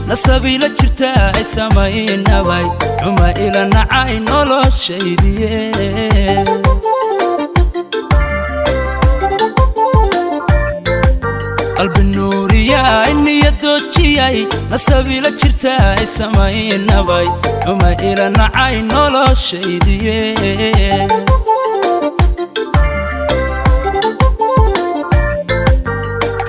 Nasabiila jirta ay samaynabay xuma ila nacay noloshaydiye. Qalbi nuuriyay niyadoojiyay nasabiila jirta ay samaynabay xuma ila nacay noloshaydiye.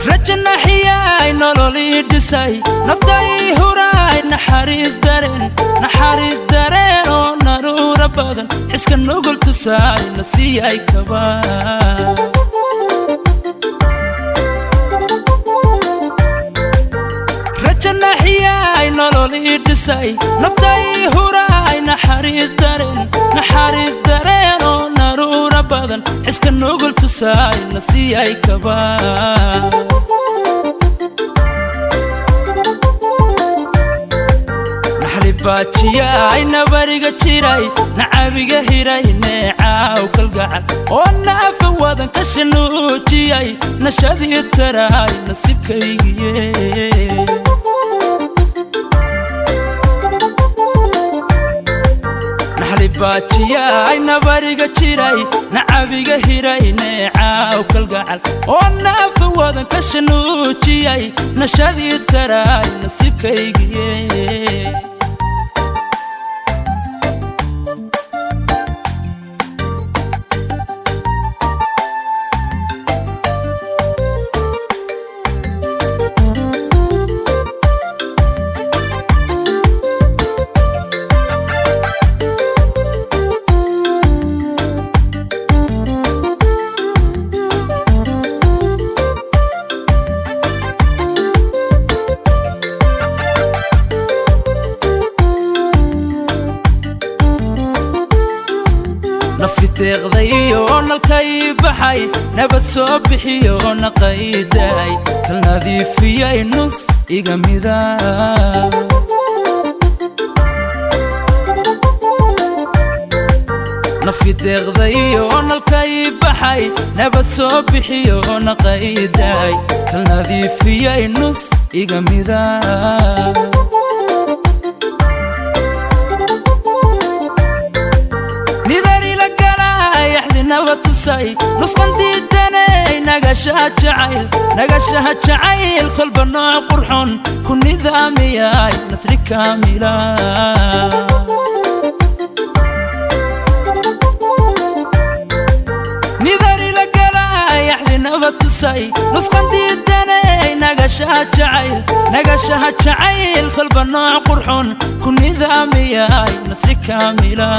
Rajanaxiyay nololii dhisay naftay huraay naxariis dareen naxariis dareen oo naruura badan xiska nugul tusaay nasiiyay kaba. Rajanaxiyay nololii dhisay naftay huraay naxariis dareen naxariis dareen oo naruura badan xiska nugul tusaay nasiiyay kaba. Baajiyay nabariga jiray nacabiga hiray neecaaw kalgacal oo naafa wadan ka shanuujiyay nashadii taraay nasiibkaygiye. Naxlibaajiyay nabariga jiray nacabiga hiray neecaaw kalgacal oo naafa wadan ka shanuujiyay nashadii taraay nasiibkaygiye. Nafi deeqday oo nalkay baxay nabad soo bixiyo naqaydaay kal nadiifiyay nus iga mida. Nafi deeqday oo nalkay baxay nabad soo bixiyo naqaydaay kal nadiifiyay nus iga mida. Nidarila galay axdinaba tusay nusqan diidanay nagashaha jacayl nagashaha jacayl kolba nooc qurxon ku nidaamiyay nasri kaamila. Nidarila galay axdinaba tusay nusqan diidanay nagashaha jacayl nagashaha jacayl kolba nooc qurxon ku nidaamiyay nasri kaamila.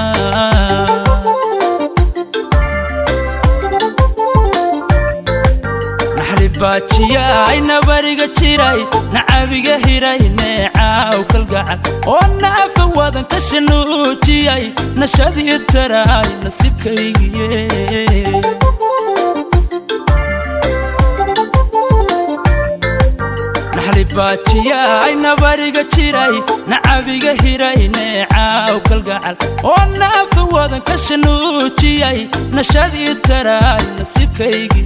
Naxlibaajiyay nabariga jiray nacabiga hiray neecaaw kalgacal oo naafa wadan ka shanuujiyay nashadii taraay nasiibkaygiye. Naxlibaajiyay nabariga jiray nacabiga hiray neecaaw kalgacal oo naafa wadan ka shanuujiyay nashadii taraay nasiibkaygiye.